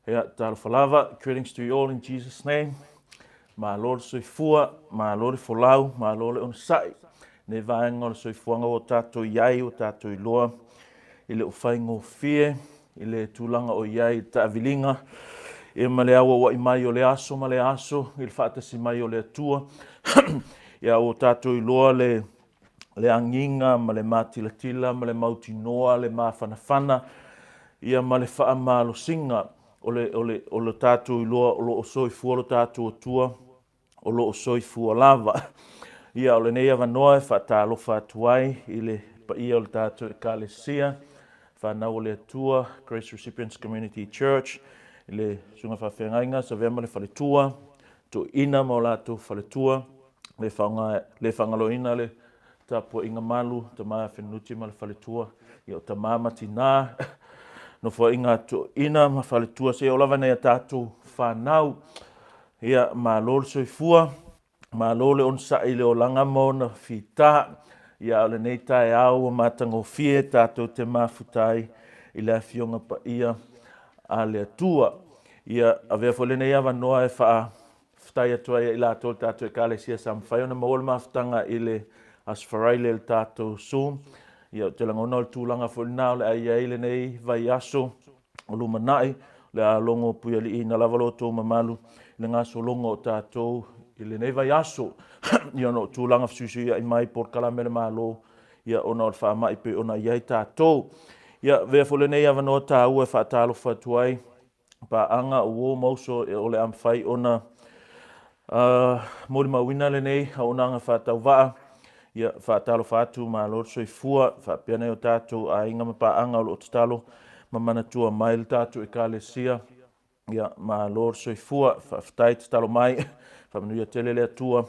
Ia, talofa lava, greetings to you all in Jesus name. Malo le soifua, malo le folau, malo le onosai. Nei vaega o le soifuaga ua tatou i ai, ua tatou iloa i le faigofie, i le tulaga o i ai i le taaviliga, ia ma le auauai mai o le aso ma le aso i le faatasi mai o le Atua. Ia ua tatou iloa le le agiga ma le matilatila ma le mautinoa, le mafanafana, ia ma le faamalosiga o le, o le, o le tatou iloa o lo o soifua lo tatou Atua, o lo o soifua lava. Ia, o lenei avanoa e faatalofa atu ai i le paia o le tatou Ekalesia, Whanau o le Atua, Grace Recipients Community Church, i le susuga faafeagaiga, Savea ma le faletua, toeaina ma o latou faletua, le faaaoga le faagaloina le tapuaiga malu tama Fenunuti ma le faletua, ia o tama ma tinā, nofoaiga toeaina ma faletua, seia oo lava nai a tatou fanau. Ia, malo le soifua, malo le onosai i le olaga ma ona fita. Ia, o lenei taeao ua matagofie tatou te mafuta ai i le Afioga Paia a le Atua. Ia, avea foi lenei avanoa e faafetai atu ai ia i latou o le tatou Ekalesia sa mafai ona maua le mafutaga i le Aso Faraile i le tatou Zoom. Ia, ou te lagona o le tulaga foi lena o le a i ai lenei vaiaso o lumanai, o le a logo puialiiina lava lo outou mamalu i le gasologa o tatou i lenei vaiaso, ia ona o tulaga fesuisuiai mai polokalame a le Malo, ia ona o le faamai pei ona i ai tatou. Ia, avea foi lenei avanoa taua e faatalofa atu ai paaga o uo ma uso o le a mafai ona molimauina lenei auaunaga faatauvaa. Ia, faatalofa atu, malo le soifua, faapea nai o tatou aiga ma paaga o lo o tatalo ma manatua mai le tatou Ekalesia. Ia, malo le soifua, faafetai tatalo mai, faamanuia tele le Atua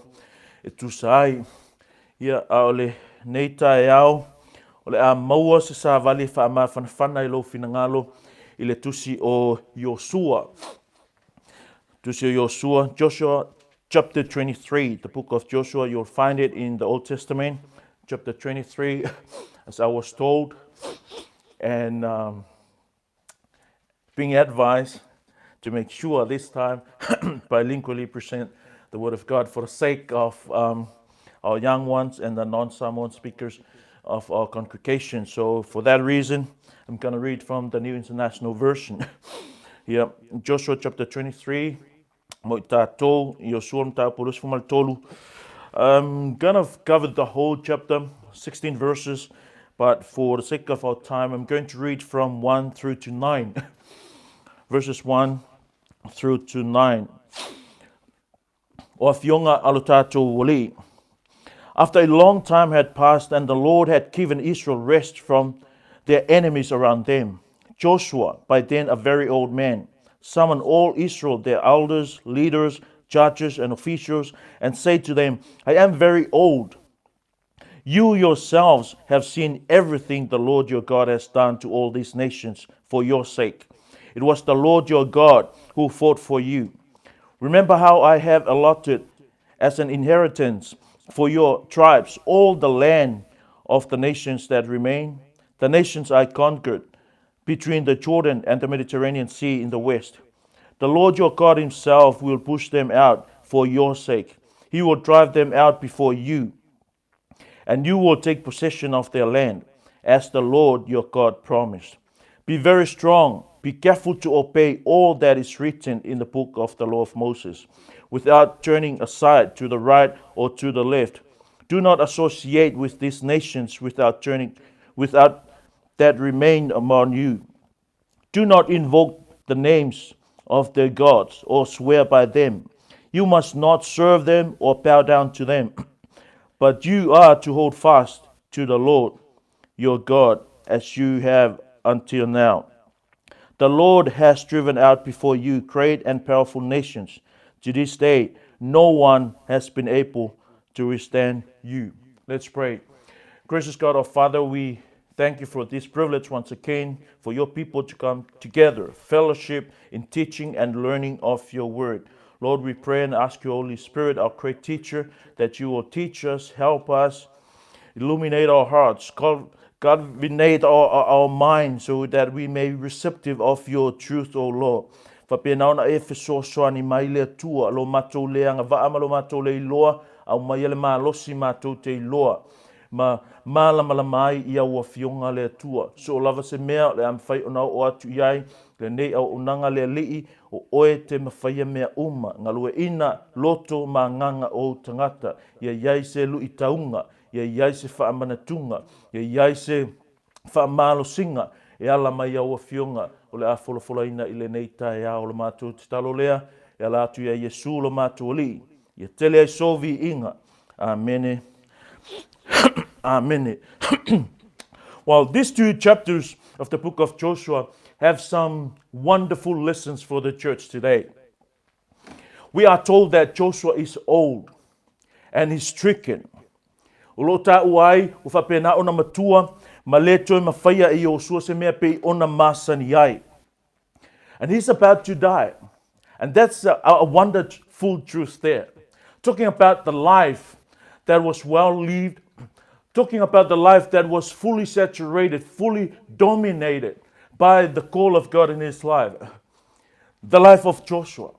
e tusa ai. Ia, a o lenei taeao, o le a maua se savali e faamafanafana i lou finagalo i le tusi o Iosua. Tusi o Iosua, Joshua chapter 23, the book of Joshua, you'll find it in the Old Testament, chapter 23, as I was told, and being advised to make sure this time bilingually present the Word of God for the sake of our young ones and the non-Samoan speakers of our congregation. So for that reason, I'm going to read from the New International Version. Here, Joshua chapter 23, mo i tatou, Iosua mataupu 23. I'm going to cover the whole chapter, 16 verses, but for the sake of our time, I'm going to read from 1 through to 9. Verses 1 through to 9. O afioga a lo tatou Alii. After a long time had passed and the Lord had given Israel rest from their enemies around them, Joshua, by then a very old man, summoned all Israel, their elders, leaders, judges, and officials, and said to them, I am very old. You yourselves have seen everything the Lord your God has done to all these nations for your sake. It was the Lord your God who fought for you. Remember how I have allotted as an inheritance for your tribes all the land of the nations that remain, the nations I conquered between the Jordan and the Mediterranean Sea in the west. The Lord your God himself will push them out for your sake. He will drive them out before you, and you will take possession of their land, as the Lord your God promised. Be very strong. Be careful to obey all that is written in the book of the law of Moses, without turning aside to the right or to the left. Do not associate with these nations without turning, without that remain among you. Do not invoke the names of their gods or swear by them. You must not serve them or bow down to them, but you are to hold fast to the Lord your God as you have until now. The Lord has driven out before you great and powerful nations. To this day, no one has been able to withstand you. Let's pray. Gracious God, our Father, we thank you for this privilege once again for your people to come together, fellowship in teaching and learning of your word. Lord, we pray and ask you, Holy Spirit, our great teacher, that you will teach us, help us, illuminate our hearts, cultivate our minds so that we may be receptive of your truth, O Lord. Faapena ona e fesoasoani mai le Atua, lo matou le agavaa ma lo matou le iloa, aumaia le malosi matou te iloa ma malamalama ai i au Afioga le Atua. So o lava se mea o le a mafai ona oo atu i ai lenei auaunaga le Alii, o oe te mafaia mea uma, galueaiina loto ma agaga o ou tagata, ia i ai se luitauga, ia i ai se faamanatuga, ia i ai se faamalosiga e ala mai au Afioga o le a folafolaina i lenei taeao. O le matou tatalo lea e ala atu ia Iesu lo matou Alii, ia tele ai sou viiga. Amene. Amene. Well, these two chapters of the book of Joshua have some wonderful lessons for the church today. We are told that Joshua is old and he's stricken. O lo taua ai, ua faapena ona matua, ma le toe mafaia e Iosua se mea pei ona masani ai. And he's about to die. And that's a wonderful truth there. Talking about the life that was well lived, talking about the life that was fully saturated, fully dominated by the call of God in his life. The life of Joshua.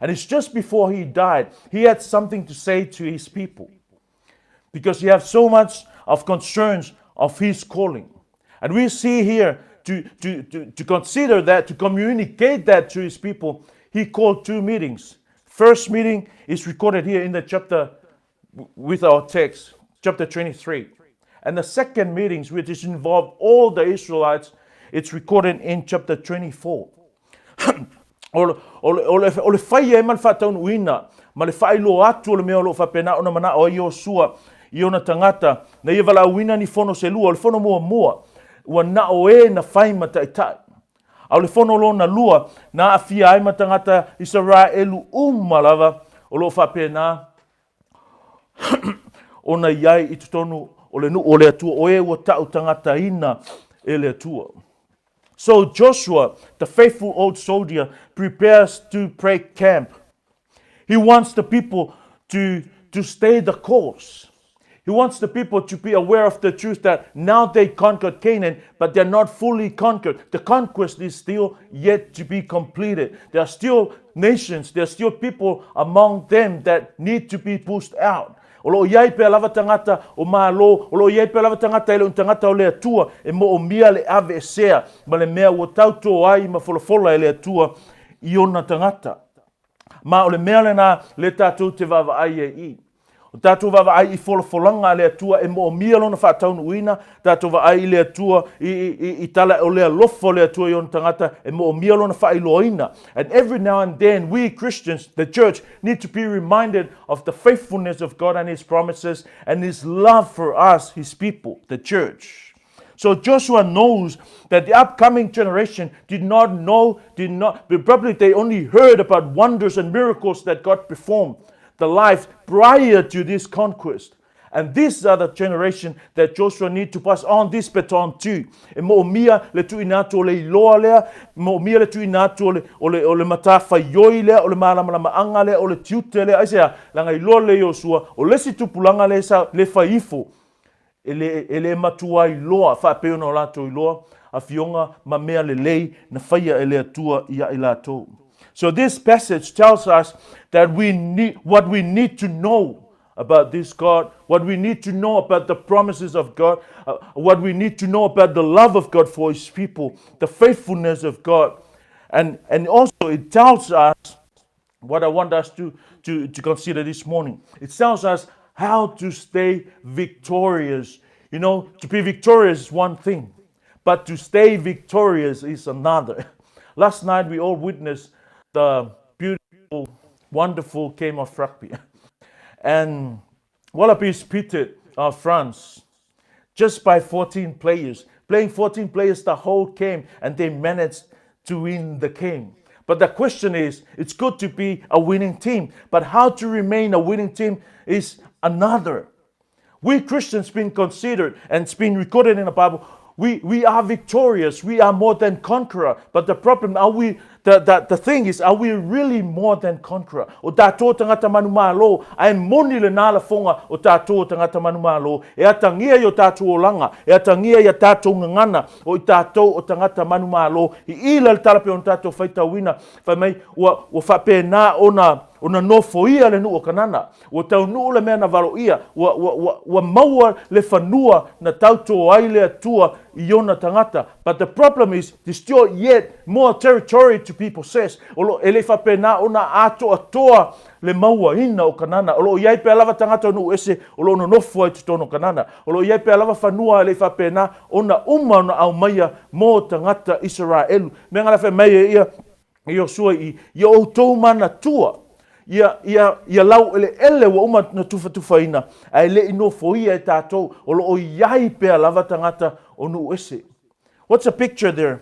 And it's just before he died, he had something to say to his people. Because he had so much of concerns of his calling. And we see here, to consider that, to communicate that to his people, he called two meetings. First meeting is recorded here in the chapter with our text, chapter 23. And the second meetings, which is involved all the Israelites, it's recorded in chapter 24. O le fai ai ma le faataunuuina ma le faailoa atu o le mea o lo o faapena ona manao ai Iosua i ona tagata, na ia valaauina ni fono se lua. O le fono muamua, ua na o e na fai ma taitai. A o le fono lona lua, na aafia ai ma tagata Isaraelu uma lava o lo o faapena ona i ai i totonu o le nuu o le Atua, o e ua tau tagataina e le Atua. So Joshua, the faithful old soldier, prepares to break camp. He wants the people to stay the course. He wants the people to be aware of the truth that now they conquered Canaan, but they're not fully conquered. The conquest is still yet to be completed. There are still nations, there are still people among them that need to be pushed out. O lo o i ai pea lava tagata o Malo, o lo o i ai pea lava tagata e le o ni tagata o le Atua, e moomia le aveesea ma le mea ua tautō ai ma folafola e le Atua i ona tagata. Ma o le mea lena le tatou te vaavaai ai i. O tatou vaavaai i folafolaga a le Atua e moomia lona faataunuuina, tatou vaai i le Atua i tala o le alofa o le Atua i ona tagata e moomia lona faailoaina. And every now and then we Christians, the church, need to be reminded of the faithfulness of God and His promises and His love for us, His people, the church. So Joshua knows that the upcoming generation did not know, did not, probably they only heard about wonders and miracles that God performed the life prior to this conquest. And these are the generation that Joshua need to pass on this baton to. E moomia le tuuina atu o le iloa lea, moomia le tuuina atu o le matafaioi lea, o le malamalamaaga lea, o le tiute lea. Aisea, leaga iloa le Iosua, o le isi tupulaga le sa le fai ifo, e le matua iloa, faapei ona o latou iloa, afioga ma mea lelei na faia e le Atua ia i latou. So this passage tells us that we need what we need to know about this God, what we need to know about the promises of God, what we need to know about the love of God for His people, the faithfulness of God. And also it tells us what I want us to consider this morning. It tells us how to stay victorious. To be victorious is one thing, but to stay victorious is another. Last night we all witnessed the beautiful, wonderful game of rugby. And Wallabies beated France just by 14 players, playing 14 players the whole game, and they managed to win the game. But the question is, it's good to be a winning team, but how to remain a winning team is another. We Christians been considered, and it's been recorded in the Bible, we are victorious. We are more than conqueror. But the problem, are we the, the, the thing is, are we really more than conqueror? O tātou tangata manumālō, ae moni le nā lafoga o tātou tangata manumālō, e atangia i o tātou olanga, e atangia i a tātou ngangana, o i tātou o tangata manumālō, i ila le talape o na tātou faitauina, fai mai, ua, ua faapena ona, ona nofoia le nuu o Kanana, ua taunuu le mea na valoia, ua, ua, ua, ua maua le fanua na tautō ai le Atua i ona tagata. But the problem is, there's still yet more territory to be possessed. O lo, e le i faapena ona atoatoa le mauaina o Kanana. O lo o i ai pea lava tagata o nuu ese o lo o nonofo ai totonu o Kanana. O lo o i ai pea lava fanua e le i faapena ona uma ona aumaia mo tagata Isaraelu. Mea ngala fai mai e ia Iosua i, i outou manatua, ia, ia, ia laueleele ua uma na tufatufaina, ae le i nofoia e tātou, o lo o i ai pea lava tagata o nuu ese. What's the picture there?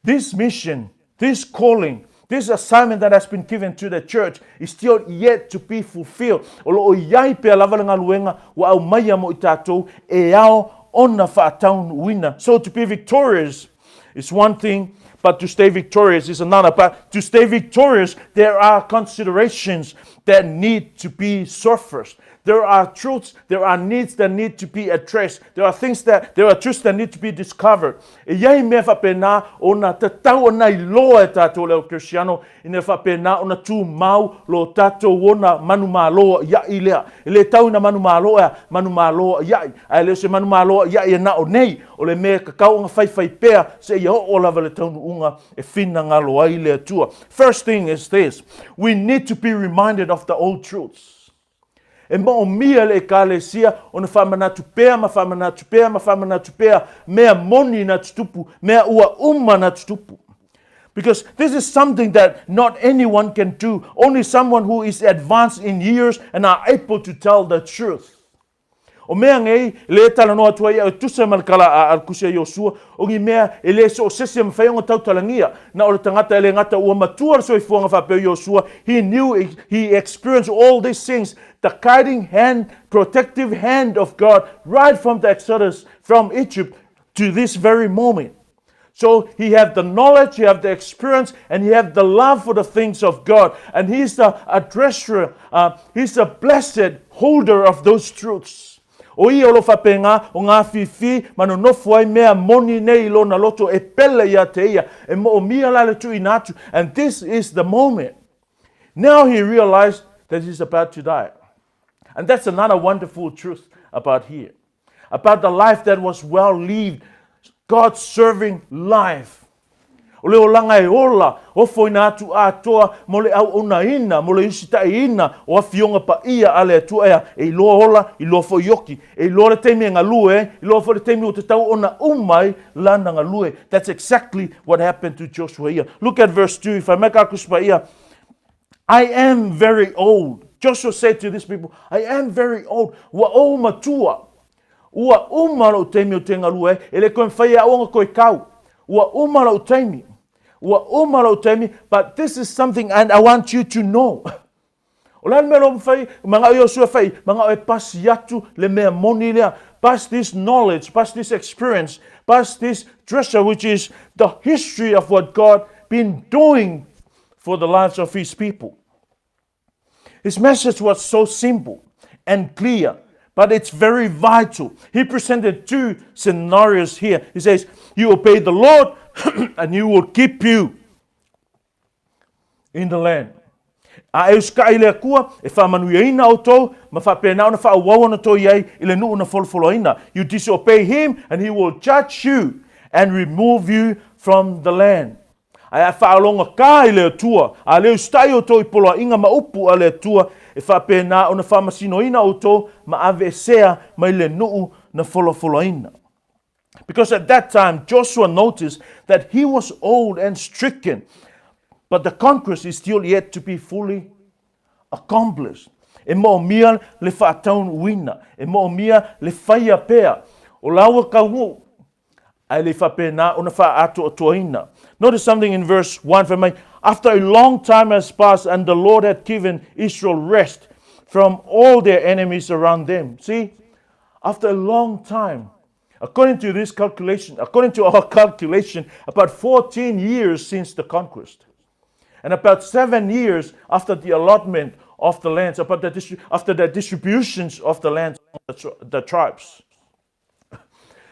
This mission, this calling, this assignment that has been given to the church is still yet to be fulfilled. O lo o i ai pea lava le galuega ua aumaia mo i tātou e ao ona faataunuuina. So to be victorious is one thing, but to stay victorious is another. But to stay victorious, there are considerations that need to be surfaced. There are truths, there are needs that need to be addressed. There are things that, there are truths that need to be discovered. E iai mea faapena ona tatau ona iloa e tātou le au Kerisiano, ina ia faapena ona tumau lo tātou ona manumalo iaʻi lea. E le tau ina manumalo ea, manumalo iaʻi. Ae le o se manumalo iaʻi e na o nei, o le mea e kakau ona faifai pea seia oo lava le taunuuga e finagalo ai le Atua. First thing is this, we need to be reminded of the old truths. E moomia le Ekalesia ona faamanatu pea ma faamanatu pea ma faamanatu pea mea moni na tutupu, mea ua uma na tutupu. Because this is something that not anyone can do, only someone who is advanced in years and are able to tell the truth. O mea nei, le talanoa atu ai au e tusa ma le kala a Alkusi a Iosua, o ni mea e le so o sese e mawhai ona tautalagia. Na o le tangata e le gata ua matua le soifuaga faapea o Iosua, he knew, he experienced all these things, the guiding hand, protective hand of God right from the Exodus from Egypt to this very moment. So he have the knowledge, he have the experience, and he have the love for the things of God. And he's the addresser, he's the blessed holder of those truths. O ia o lo faapena, o ngā whiwhi, ma nonofo ai mea moni nei i lona loto e pele ia te ia, e moomia la le tuuina atu. And this is the moment. Now he realized that he's about to die. And that's another wonderful truth about here. About the life that was well lived, God serving life. O le olaga e ola, ofoina atu atoa mo le auaunaina, mo le usitaʻiina o afioga paia a le Atua ea, e iloa ola, iloa foi oki. E iloa le taimi e galue ai, iloa foi le taimi ua tatau ona uma ai lana galue. That's exactly what happened to Joshua here. Look at verse 2, fai mai ka Kusi Paia, I am very old. Joshua said to these people, I am very old. Ua ou matua. Ua uma lou taimi o te galue, e le koe mawhai e au koe kau. Ua uma lou taimi. Ua uma lou taimi, but this is something and I want you to know. O le a le mea lo mawhai, mangao Iosua whai, mangao e pasi atu le mea moni lea. Pass this knowledge, pass this experience, pass this treasure, which is the history of what God been doing for the lives of his people. His message was so simple and clear, but it's very vital. He presented two scenarios here. He says, You obey the Lord, and he will keep you in the land. A e usikaʻi i le Akua, e faamanuiaina outou, ma faapena ona faaauau ona toe i ai i le nuu na folofoloina. You disobey him, and he will judge you and remove you from the land. Ae a faalogogata i le Atua, a le usitai outou i poloaiga ma upu a le Atua, e faapena ona faamasinoina outou ma aveesea mai le nuu na folafolaina. Because at that time Joshua noticed that he was old and stricken, but the conquest is still yet to be fully accomplished. E moomia le faataunuuina, e moomia le faia pea o laua taunuu, ae le i faapena ona faaatoatoaina. Notice something in verse 1 fai mai, After a long time has passed and the Lord had given Israel rest from all their enemies around them. See? After a long time. According to this calculation, according to our calculation, about 14 years since the conquest. And about seven years after the allotment of the lands, about the after the distributions of the lands, the, the tribes.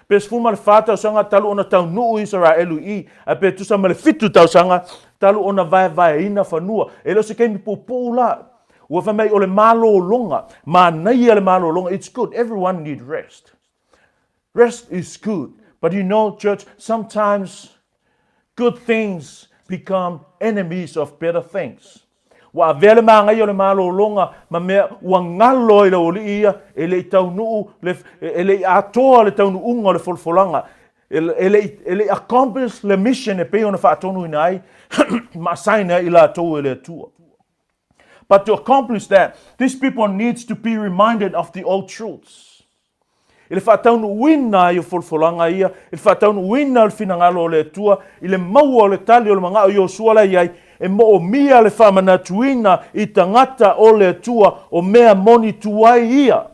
Pe 14 tausaga talu ona taunuu Isaraelu i, ae pe tusa ma le fitu tausaga talu ona vaevaeina fanua. E le o se taimi puupuu la. Ua fai mai o le malologa, manaia le malologa, it's good, everyone need rest. Rest is good. But you know, church, sometimes good things become enemies of better things. Ua avea le māgaia o le malologa ma mea ua galo ai le aualii ia e le i taunuu le, e le i atoa le taunuuga o le folafolaga, e, e le i, e le i accomplish le mission e pei ona faatonuina ai ma assign ai i latou e le Atua. But to accomplish that, these people needs to be reminded of the old truths. I le faataunuuina ai o folafolaga ia, i le faataunuuina o le finagalo o le Atua, i le maua o le tali o le magao i Iosua la e i ai, e moomia le faamanatuina i tagata o le Atua o mea moni tuai ia.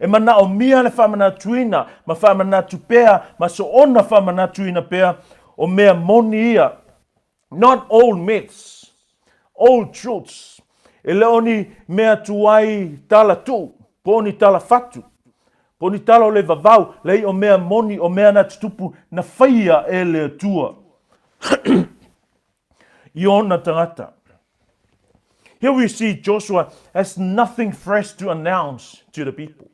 E manaomia le faamanatuina ma faamanatu pea ma soona faamanatuina pea o mea moni ia. Not old myths, old truths. E le o ni mea tuai tala tuu, po o ni tala fatu, po o ni tala o le vavau, leai o mea moni, o mea na tutupu na faia e le Atua i ona tagata. Here we see Joshua has nothing fresh to announce to the people.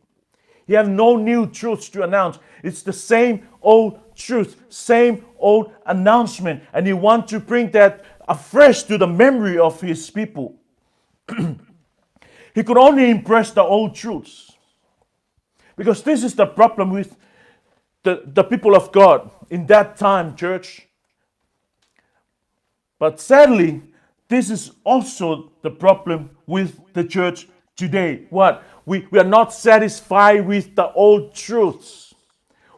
He have no new truths to announce. It's the same old truth, same old announcement, and he want to bring that afresh to the memory of his people. he could only impress the old truths. Because this is the problem with the, the people of God in that time, church. But sadly, this is also the problem with the church today. What? We, we are not satisfied with the old truths.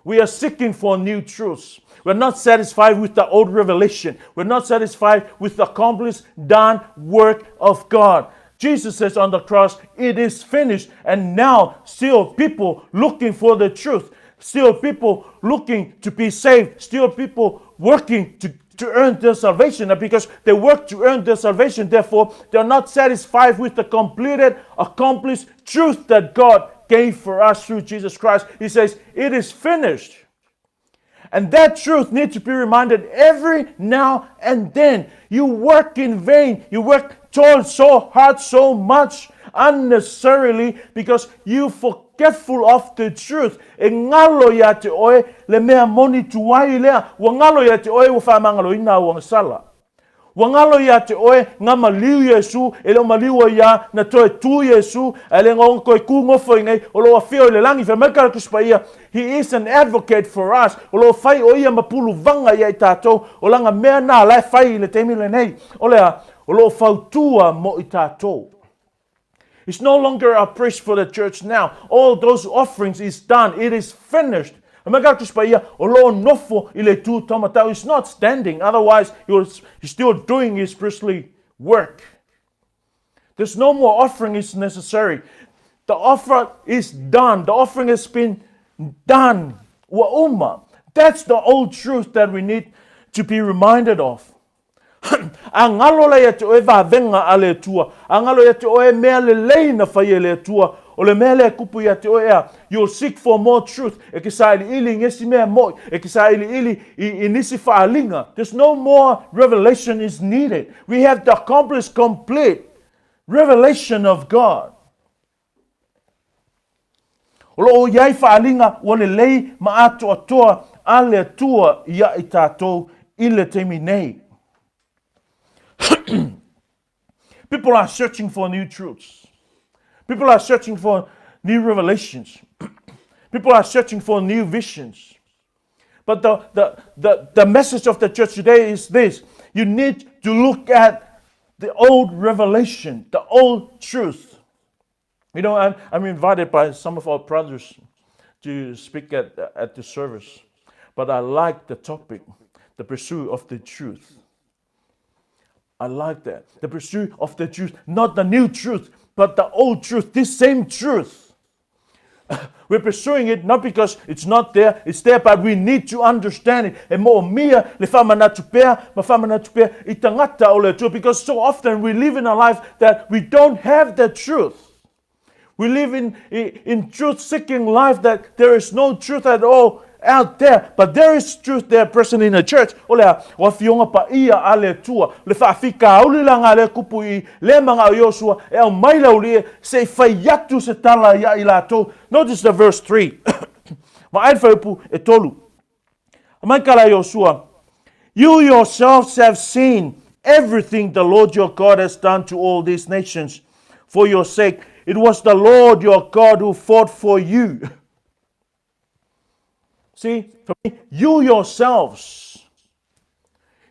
We are seeking for new truths. We're not satisfied with the old revelation. We're not satisfied with the accomplished, done work of God. Jesus says on the cross, It is finished. And now, still people looking for the truth, still people looking to be saved, still people working to, to earn their salvation. And because they work to earn their salvation, therefore, they are not satisfied with the completed, accomplished truth that God gave for us through Jesus Christ. He says, It is finished. And that truth needs to be reminded every now and then. You work in vain. You work toil so hard, so much unnecessarily because you forgetful of the truth. E galo iā te oe le mea moni tuai lea. Ua galo iā te oe ua faamagaloina au agasala. Ua galo iā te oe nga maliu Iesu, e le o maliu ai iā, na toe tu Iesu, ae le nga toe ku ngofo i nei, o lo o afio i le langi, fai mai ka le Tusi Paia, He is an advocate for us, o lo o fai o ia ma puluvaga ia i tatou, o langa mea na la e fai i le taimi lenei, o le a, o lo o fautua mo i tatou. It's no longer a priest for the church now. All those offerings is done. It is finished. Fai mai ka Tusi Paia, o lo o nofo i le itu taumatau. He's not standing, otherwise he was he's still doing his priestly work. There's no more offering is necessary. The offer is done. The offering has been done. Ua uma. That's the old truth that we need to be reminded of. A galo la ia te oe vavega a le Atua, a galo ia te oe mea lelei na fai e le Atua, o le mea lea e kupu ia te oe ea, you'll seek for more truth, e ke sailiili i ngesi mea moi, e ke sailiili i, i nisi faaaliga. There's no more revelation is needed. We have the accomplished complete revelation of God. O lo o i ai faaaliga ua lelei ma atoatoa a le Atua ia i tatou i le taimi nei. People are searching for new truths. People are searching for new revelations. People are searching for new visions. But the, the, the, the message of the church today is this you need to look at the old revelation, the old truth. You know, I'm, I'm invited by some of our brothers to speak at, at the service, but I like the topic, the pursuit of the truth. I like that. The pursuit of the truth, not the new truth, but the old truth, this same truth. We're pursuing it not because it's not there, it's there, but we need to understand it. E moomia le whaamanatu pea, ma whaamanatu pea i tangata o le Atua, because so often we live in a life that we don't have the truth. We live in, in truth-seeking life that there is no truth at all out there, but there is truth there present in the church. O lea, o afioga paia a le Atua, le faafitauli la ngā le kupu i le manga o Iosua, e au mai le aulie, se i fai atu se tala ia i latou. Notice the verse 3. Ma ai whaupu e tolu. Mai kala Iosua, You yourselves have seen everything the Lord your God has done to all these nations for your sake. It was the Lord your God who fought for you. See, for me, you yourselves.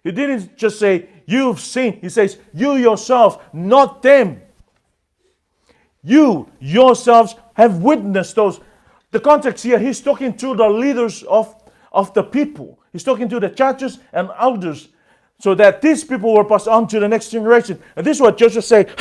He didn't just say, You've seen. He says, You yourself, not them. You yourselves have witnessed those. The context here, he's talking to the leaders of, of the people. He's talking to the churches and elders so that these people will pass on to the next generation. And this is what Joshua said.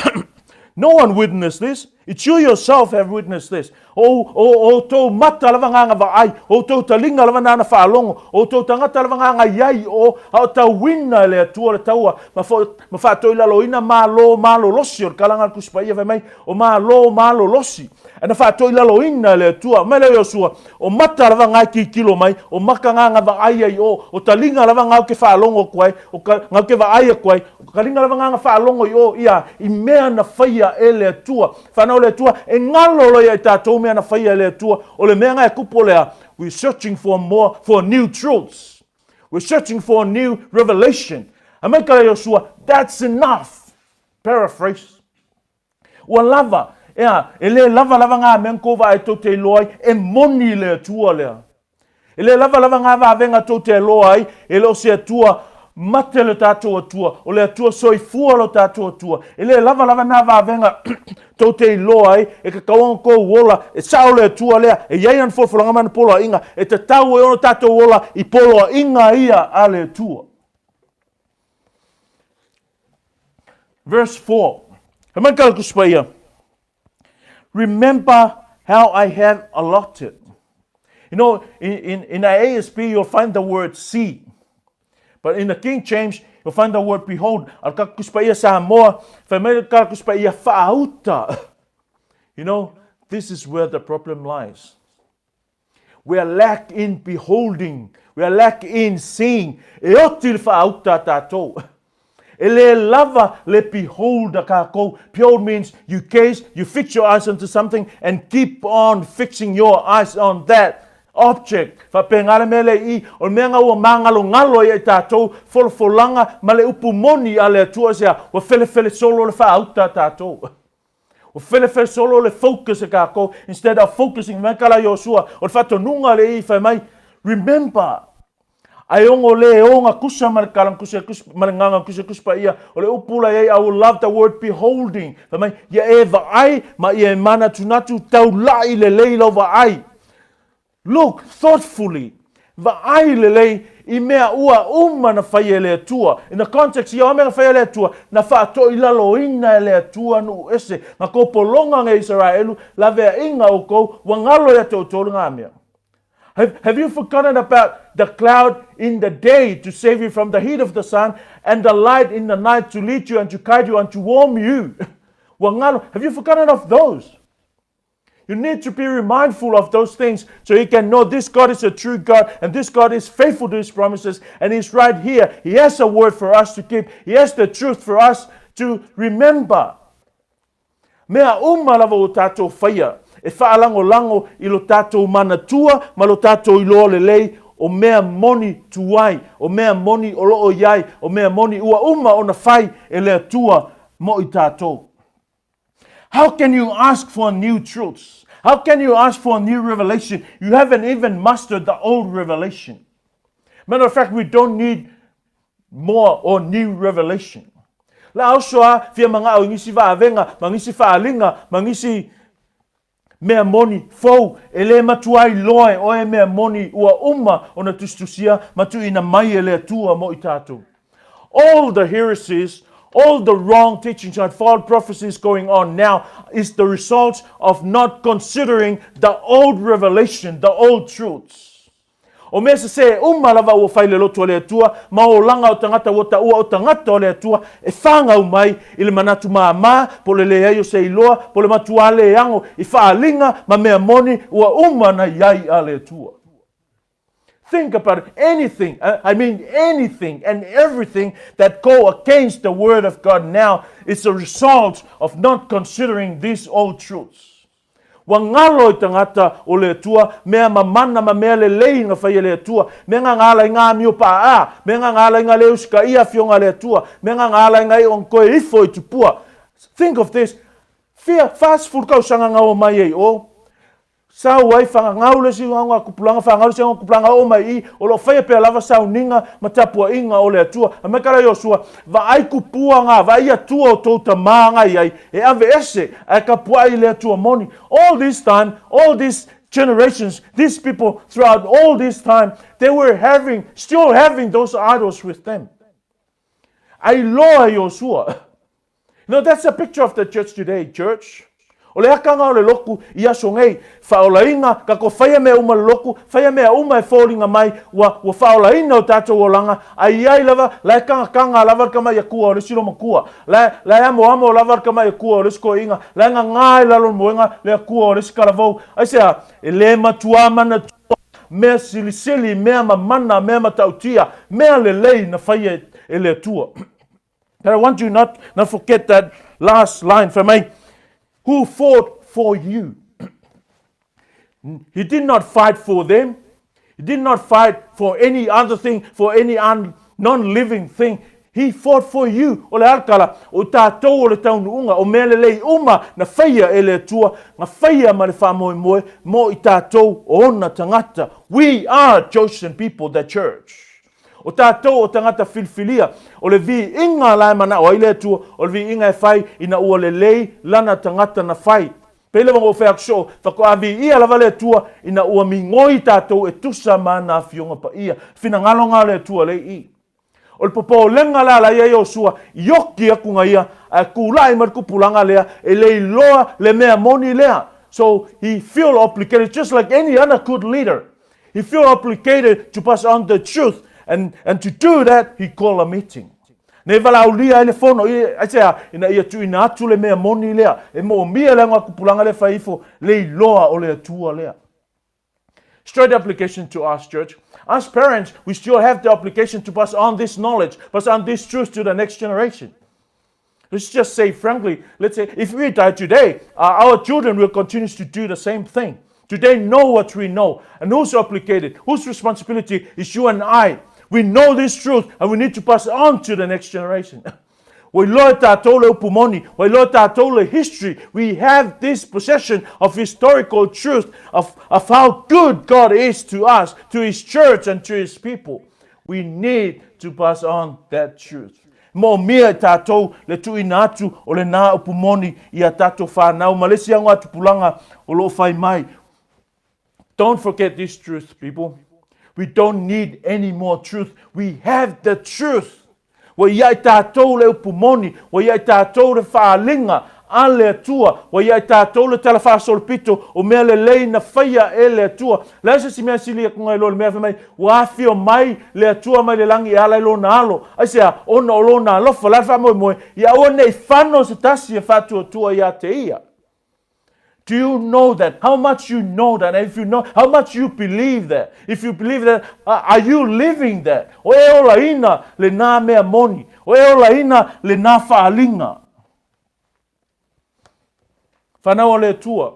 No one witnessed this. It's you yourself have witnessed this. O, o, o tō mata lava ngā ngā ai, o tō talinga lava nāna whaalongo, o tō tangata lava ngā ngā iai o, a o tau wina le atua le taua, ma, fo, ma whaatoi lalo ina mā lō mā lo losi, o le kalanga kusipa ia mai, o mā lō mā lo losi. Ana whaatoi lalo ina le atua, mai le Iosua, o mata lava ngā ki kilo mai, o maka ngā ngā vaai ai o, o talinga lava ngā ke whaalongo koe, o ka, ngā ke vaai koe, o kalinga lava ngā ngā whaalongo i o ia, i mea na whaia e le atua. Whanau le atua, e ngalo lo ia i tātou mea na whaia e le atua, o le mea ngā e kupu lea, we're searching for more, for new truths. We're searching for a new revelation. A mai kala Iosua, that's enough. Paraphrase. Ua lava, ea, e le lava lava ngā mea kova ai tou te iloa ai, e moni le Atua lea. E le lava lava ngā vavenga tou te iloa ai, e le o se Atua mate le tātou Atua, o le Atua soifua lo tātou Atua. E le lava lava nā vavenga tou te iloa ai, e ka kauanga kou ola, e sao le Atua lea, e iai ana folafolaga ma ana poloaiga, e tatau ai ona tātou ola i poloaiga ia a le Atua. Verse 4. Remember how I have allotted. You know, in, in, in ASP, you'll find the word see. But in the King James, you'll find the word behold. You know, this is where the problem lies. We are lack in beholding. We are lack in seeing. E oti le whaauta tātou. E le lava le behold a kākou. Behold means you gaze, you fix your eyes onto something and keep on fixing your eyes on that object. Whapenga le mele i, o le mea ngā ua māngalo ngalo ia i tātou, folafolanga ma le upu moni a le atua sea, ua whele solo le whaauta tātou. Ua felefele solo le focus e kākou instead of focusing mai kala Iosua o le whatonunga le i whai mai remember ai ongo le onga kusa ma le kalang kusa kus ma le nganga kusa kus pa ia o le upula ia I will love the word beholding whai mai ia e vaai ma ia e mana tunatu taulai le lei lau vaai Look thoughtfully, vaai lelei i mea ua uma na fai e le Atua. In the context ia o mea na fai e le Atua, na whaatoilaloina e le Atua nuu ese. Nga kou polonga nge Israelu, laveaiga o kou, ua galo ia te outou le ngā mea. Have, have you forgotten about the cloud in the day to save you from the heat of the sun and the light in the night to lead you and to guide you and to warm you? Ua galo, have you forgotten of those? You need to be mindful of those things so you can know this God is a true God and this God is faithful to his promises and he's right here. He has a word for us to keep. He has the truth for us to remember. Mea uma lava o tātou whaia, e whaalangolango i lo tātou manatua ma lo tātou iloa lelei o mea moni tuai, o mea moni o loo iai, o mea moni ua uma ona whai e le atua mo i tātou. How can you ask for new truths? How can you ask for a new revelation? You haven't even mastered the old revelation. Matter of fact, we don't need more or new revelation. La oso a fia manga o ngisi vaavenga, ma ngisi whaalinga, ma ngisi mea moni fou, e le matua ai loa e oe mea moni ua uma ona tusitusia ma tuuina mai e le Atua mo i tātou. All the heresies, All the wrong teachings and false prophecies going on now is the result of not considering the old revelation, the old truths. O mea sesē uma lava ua fai le loto o le Atua, ma olaga o tagata ua taua o tagata o le Atua, e fāgau mai i le manatu māmā, po o le leai o se iloa, po o le matuā leago i faaaliga ma mea moni ua uma ona i ai a le Atua. Think about it. Anything, I mean anything and everything that go against the word of God now is a result of not considering these old truths. Ua ngalo i tagata o le Atua, mea mamana ma mea lelei na fai e le Atua, mea gagala i ngā amio paʻaʻā, mea gagala i ngā le usikaia afioga a le Atua, mea gagala i ngā iʻo koe ifo i tupua. Think of this, fia 40 tausaga gaua mai ai o, Sau ai, whakangau le isi auga kupulanga, whakangau le isi auga kupulanga oo mai i, o loo whaia pea lava sauniga ma tapuaiga o le Atua. A mai kala Iosua, vaai kupua ngā, vaai Atua o tou tamā ngā i ai, e ave ese, ae kapuaʻi i le Atua moni. All this time, all these generations, these people throughout all this time, they were having, still having those idols with them. Ai loa Iosua. You know, that's a picture of the church today, church. O le akanga o le loku i aso nei, whaolaina, ka ko whaia mea uma le loku, whaia mea uma e fōlinga mai, ua, ua whaolaina o tātou olanga, ai ai lava, lae kanga kanga lava ka mai akua o le silo makua, lae, lae amo amo lava ka mai akua o le siko inga, lae nga ngā i lalo moenga le akua o le sikalavou, ai se a, e le matua mana tua, mea silisili, mea mamana, mea matautia, mea lelei na whaia e le Atua. But I want you not, not forget that last line for me. Who fought for you? He did not fight for them. He did not fight for any other thing, for any un, non-living thing. He fought for you. O le alakala, o tātou o le taunuunga, o mea lelei uma na whaia e le Atua, na whaia ma le whaamoemoe mo i tātou o ona tangata. We are chosen people, the church. O tātou o tagata filifilia, o le viiga la e manao ai le Atua, o le viiga e fai ina ua lelei lana tagata na fai. Pei lava o whai aku whakoa viia lava le Atua ina ua migoi tātou e tusa ma nā fionga paia. Finagalo ngā le Atua le i. O le popolenga la la ia Iosua, i oki aku ngā ia, a kūlai mar kupulanga lea, e le iloa le mea moni lea. So he feel obligated just like any other good leader. He feel obligated to pass on the truth. And, and to do that, he call a meeting. Nei walaulia ai le fono, i, ai se a, ina ia tuuina atu le mea moni lea, e moomia le auga kupulanga le fai ifo, le iloa o le Atua lea. Straight application to us, church. Us parents, we still have the obligation to pass on this knowledge, pass on this truth to the next generation. Let's just say frankly, let's say if we die today, our children will continue to do the same thing. Do they know what we know? And who's obligated? Whose responsibility is you and I? We know this truth and we need to pass on to the next generation. Ua iloa e tātou le upu moni, ua iloa e tātou le history. We have this possession of historical truth of, of how good God is to us, to His church and to His people. We need to pass on that truth. Moomia e tātou le tuuina atu o le nā upu moni i a tātou whānau ma le isi auga tupulaga o loo fai mai. Don't forget this truth, people. We don't need any more truth. We have the truth. Ua ia i tātou le upu moni, ua ia i tātou le faaaliga a le Atua, ua ia i tātou le tala faasolopito o mea lelei na faia e le Atua. Le ai se isi mea sili aku ngai lo le mea fai mai, ua afio mai le Atua mai le lagi e ala i lona alo. Aisea? Ona o lona alofa, la le faamoemoe, ia aua nei fano se tasi e faatuatua ia te ia. Do you know that? How much you know that? And if you know, how much you believe that? If you believe that, are you living that? O e olaina le nā mea moni. O e olaina le nā faaaliga. Whanau o le Atua.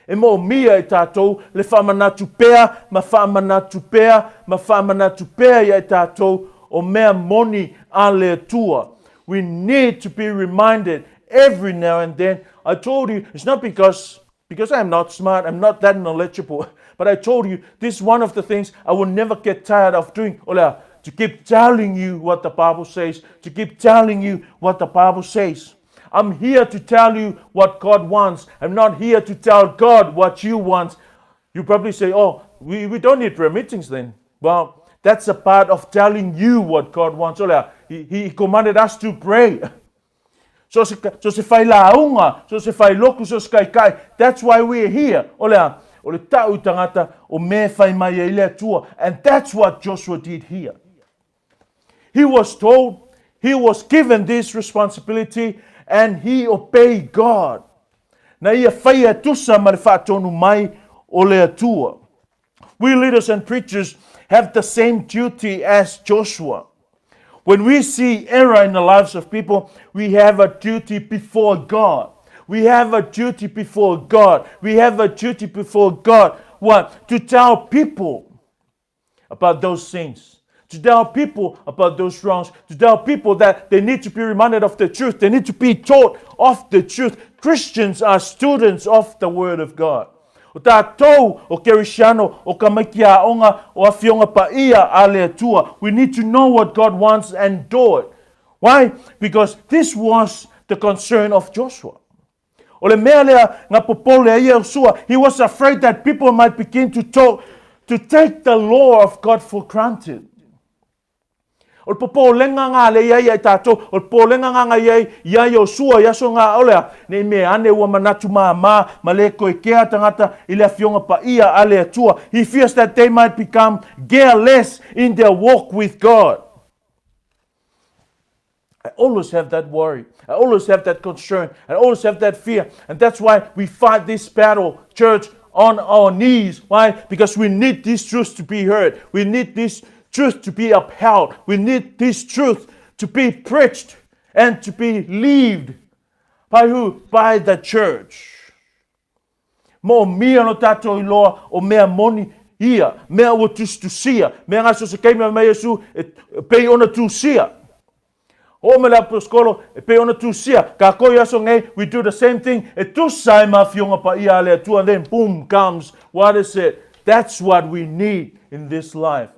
E moomia e tātou le whaamanatu pea ma whaamanatu pea ma whaamanatu pea ia e tātou o mea moni a le Atua. We need to be reminded every now and then. I told you, it's not because, because I'm not smart, I'm not that knowledgeable, but I told you, this is one of the things I will never get tired of doing. Ola, to keep telling you what the Bible says, to keep telling you what the Bible says. I'm here to tell you what God wants. I'm not here to tell God what you want. You probably say, oh, we, we don't need prayer meetings then. Well, That's a part of telling you what God wants. O lea, he, he commanded us to pray. So se, so se whai launga, so se whai loku, so se kai kai. That's why we're here. O lea, o le tau tangata o me whai mai e le atua. And that's what Joshua did here. He was told, he was given this responsibility and he obeyed God. Na ia whai e tusa ma le whaatonu mai o le atua. We leaders and preachers have the same duty as Joshua. When we see error in the lives of people, we have a duty before God. We have a duty before God. We have a duty before God. What? To tell people about those things. To tell people about those wrongs. To tell people that they need to be reminded of the truth. They need to be taught of the truth. Christians are students of the Word of God. O tātou, o Kerisiano, o Kamaikiaonga, o Afionga Paia, a le Atua. We need to know what God wants and do it. Why? Because this was the concern of Joshua. O le mea lea nga popole a ia Sua, he was afraid that people might begin to talk, to take the law of God for granted. O le popolenga ngā le ia ia i tātou, o le popolenga ngā ngā ia ia i o sua i aso ngā olea, nei me ane ua manatu mā mā, ma le koe kea tangata i le afionga pa ia a le atua. He fears that they might become careless in their walk with God. I always have that worry. I always have that concern. I always have that fear. And that's why we fight this battle, church, on our knees. Why? Because we need this truth to be heard. We need this truth to be upheld. We need this truth to be preached and to be lived. By who? By the church. Mo mia no tātou i loa o mea moni ia, mea ua tusitusia, mea ngā so se keima mai Iesu e pei ona tusia. O me la skolo e pei ona tusia. Ka koi aso nei, we do the same thing. E tusa e ma fionga pa ia le atua, and then boom comes. What is it? That's what we need in this life.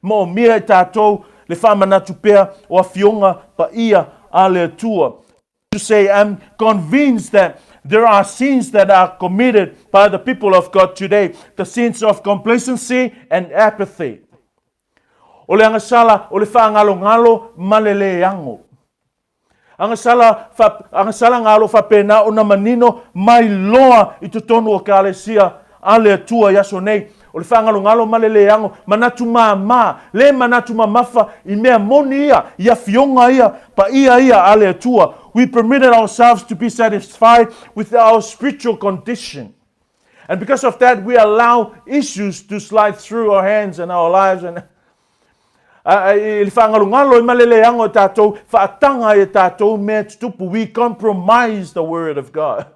Mo mia e tātou le whamanatu pea o a fionga pa ia a le atua. To say, I'm convinced that there are sins that are committed by the people of God today, the sins of complacency and apathy. O le agasala, o le whaangalo ngalo ma le le ango. Agasala, fa, agasala ngalo whapena o na manino mai loa i totonu o ka alesia a le atua i aso nei. O le whaangalo ma le le ango, manatu mā mā, le manatu mamafa i mea moni ia, i a fionga ia, pa ia ia a le atua. We permitted ourselves to be satisfied with our spiritual condition. And because of that, we allow issues to slide through our hands and our lives. And i le whangalongalo i malele ango tātou, whaatanga e tātou mea tutupu. We compromise the word of God.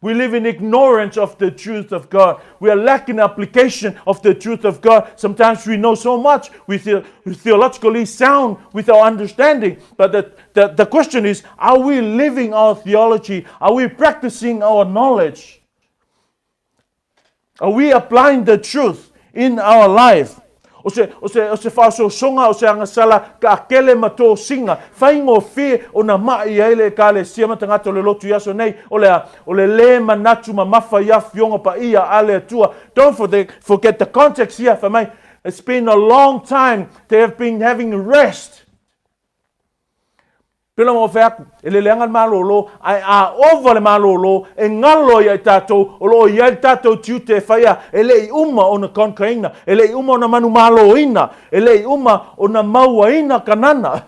We live in ignorance of the truth of God. We are lacking application of the truth of God. Sometimes we know so much, we theologically sound with our understanding. But the question is, are we living our theology? Are we practicing our knowledge? Are we applying the truth in our life? O se, o se, o se whaasosonga, o se angasala ka akele ma tō singa. Whaingo whie o na mai ai le ka le sia matangata o le lotu i aso nei. O le, o le le manatu ma mafa i a fionga pa ia a le atua. Don't forget the context here for me. It's been a long time. They have been having rest. Pela mo wheaku, e lele anga le malolo, ai a ova le malolo, e ngalo ia i tātou, o lo ia i tātou tiute e whaia, e le i uma o na konkaina, e le i uma o na manu malo ina, e le i uma o na maua ina kanana.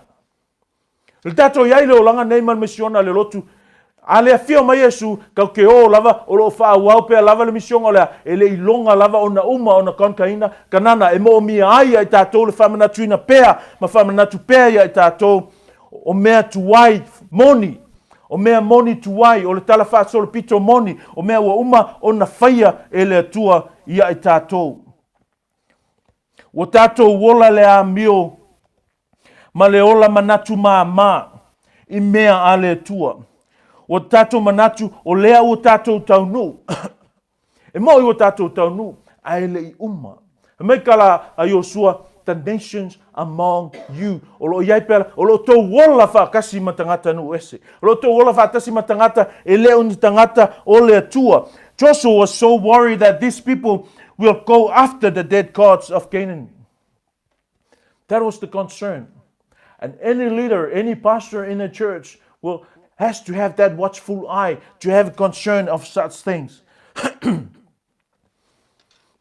Le tātou iai le olanga nei man misiona le lotu, a le afio mai Iesu, kau ke o lava, o lo wha wau pea lava le misionga lea, e le i longa lava o na uma o na konkaina, kanana, e mo mia ai ia i tātou le whamanatu ina pea, ma whamanatu pea ia i tātou, o mea tuai moni, o mea moni tuai, o le tala whaasolo pito moni, o mea ua uma o na whaia e le atua ia i tātou. Ua tātou wola le a mio, ma le ola manatu mā mā, i mea a le atua. Ua tātou manatu o lea ua tātou taunu. E mo i ua tātou taunu, a e le i uma. E mai kala a Iosua, the nations among you. O lo iai pera, o lo tō wola whakasi ma tangata nu ese. O lo tō wola whakasi ma tangata e le uni tangata o le atua. Joshua was so worried that these people will go after the dead gods of Canaan. That was the concern. And any leader, any pastor in the church will has to have that watchful eye to have concern of such things.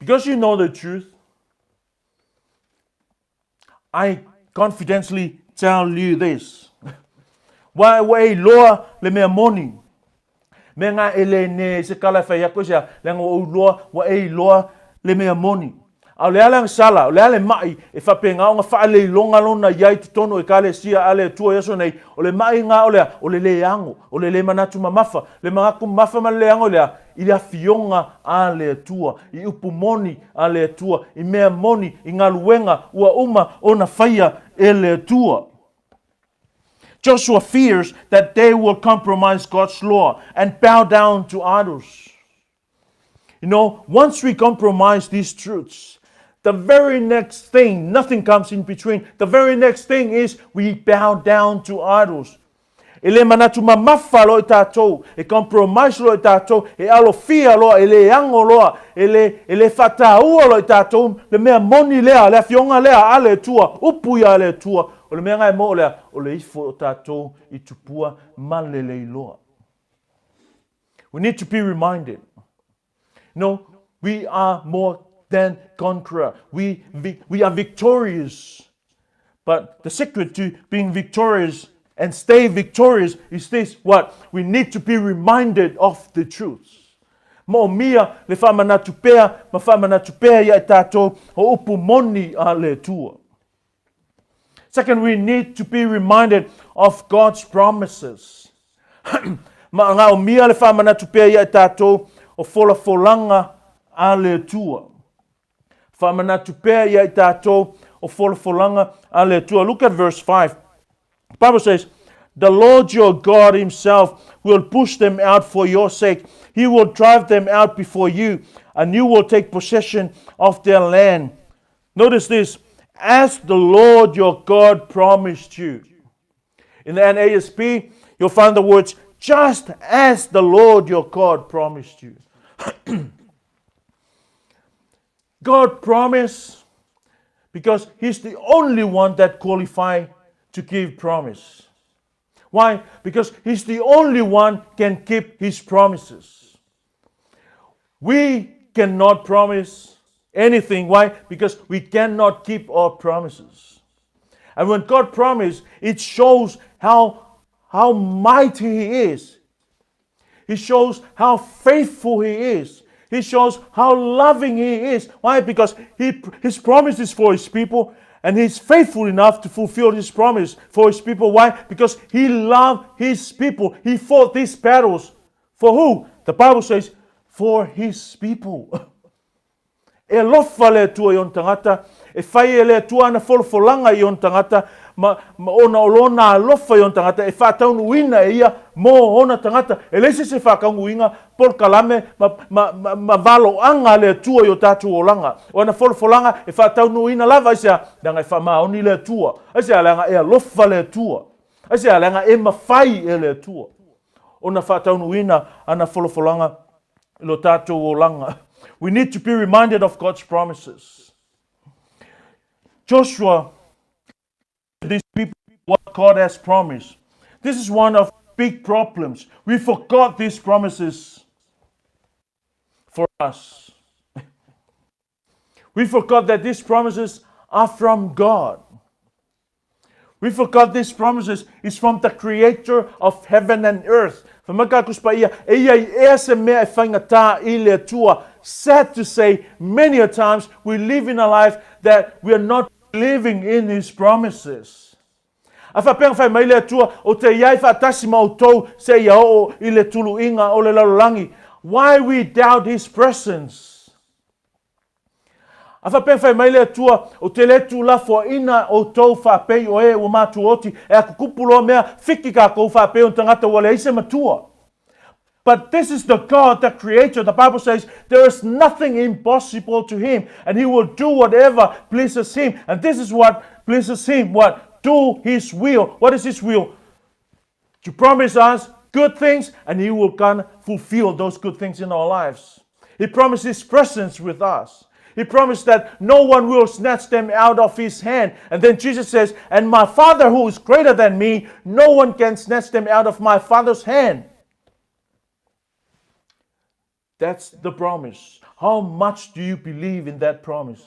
because you know the truth, I confidently tell you this. Wa ua e iloa le mea moni. Mea ngā e le ne se kala e whai ako sia, le anga ua uloa, ua e iloa le mea moni. A o le a le agasala, o le a le ma'i e faapena ona faaleiloga lona i ai totonu o Ekalesia a le Atua i aso nei, o le ma'i lena o le a? O le leago, o le le manatu mamafa. Le manatu mamafa ma le leago i le a? I le afioga a le Atua, i upu moni a le Atua, i mea moni, i galuega ua uma ona faia e le Atua. Joshua fears that they will compromise God's law and bow down to idols. You know, once we compromise these truths, the very next thing, nothing comes in between. The very next thing is we bow down to idols. E le manatu mamafa loa i tātou, e compromise loa i tātou, e alofia loa, e le ango loa, e le, e le whataua loa i tātou, le mea moni lea, le afioga lea a le Atua, upu ia a le Atua, o le mea ngai mo o lea, o le ifo o tātou i tupua ma le leiloa. We need to be reminded. No, we are more than conqueror. We, we are victorious. But the secret to being victorious and stay victorious is this what? We need to be reminded of the truth. Moomia le whaamanatu pea, ma whaamanatu pea ia e tātou o upu moni a le Atua. Second, we need to be reminded of God's promises. Ma ngā o mia le whaamanatu pea ia e tātou o folafolanga a le Atua. Whaamanatu pea ia i tātou o folafolanga a le Atua. Look at verse 5. The Bible says, The Lord your God himself will push them out for your sake. He will drive them out before you, and you will take possession of their land. Notice this as the Lord your God promised you. In the NASB, you'll find the words, just as the Lord your God promised you. God promised because He's the only one that qualify to give promise. Why? Because He's the only one can keep His promises. We cannot promise anything. Why? Because we cannot keep our promises. And when God promised, it shows how, how mighty He is. He shows how faithful He is. He shows how loving He is. Why? Because he, His promise is for His people and He's faithful enough to fulfill His promise for His people. Why? Because He loved His people. He fought these battles for who? The Bible says, for His people. E alofa le Atua i ona tagata, e fai e le Atua ana folafolaga i ona tagata, ma, ma ona o lona alofa i ona tagata, e faataunuuina e ia mo ona tagata. E leai se isi e faakaunuuina polokalame ma, ma, ma, ma valoaga a le Atua i o tatou olaga. O ana folafolaga e faataunuuina lava, aisea? Leaga e faamaoni le Atua. Aisea? Leaga e alofa le Atua. Aisea? Leaga e mafai e le Atua ona faataunuuina ana folafolaga i lo tātou olaga. We need to be reminded of God's promises. Joshua, these people, what God has promised. This is one of big problems. We forgot these promises for us. We forgot that these promises are from God. We forgot these promises is from the creator of heaven and earth. Whamakakuspaia, e ia i ea se mea e whaingatā i le Atua. Sad to say, many a times we live in a life that we are not living in His promises. A whapea whai mai le Atua, o te iai whaatasi ma o tou se ia oo i le tuluinga o le lalolagi. Why we doubt His presence? A faapea fai mai le Atua, O te le tuulafoaina outou faapei o e ua matuaoti, e aku kupu loa mea, fiki kakou faapei o tagata ua leai se matua. But this is the God, the Creator. The Bible says there is nothing impossible to Him, and He will do whatever pleases Him. And this is what pleases Him. What? Do His will. What is His will? To promise us good things, and He will come fulfill those good things in our lives. He promised His presence with us. He promised that no one will snatch them out of his hand. And then Jesus says, And my Father who is greater than me, no one can snatch them out of my Father's hand. That's the promise. How much do you believe in that promise?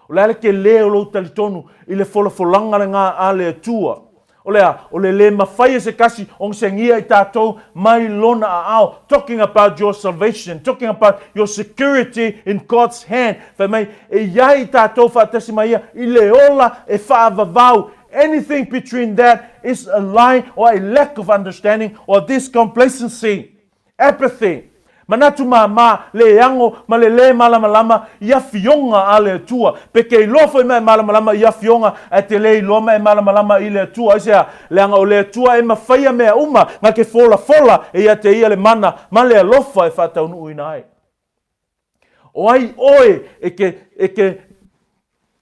O le a le telē o lou talitonu i le folafolaga lena a le Atua? O le a? O le lē mafai e se tasi ona segia i tatou mai Lona aao, talking about your salvation, talking about your security in God's hand, fai mai e i ai i tatou faatasi ma Ia i le ola e faavavau. Anything between that is a lie or a lack of understanding or this complacency. Apathy, Manatu māmā, le ago ma le lē malamalama i afioga a le Atua. Pe ke iloa foi ma e malamalama i afioga, ae te le iloa ma e malamalama i le Atua. Aisea? Leaga o le Atua e mafaia mea uma, na ke folafola e ia te ia le mana ma le alofa e faataunuuina ai. O ai oe e ke, e ke,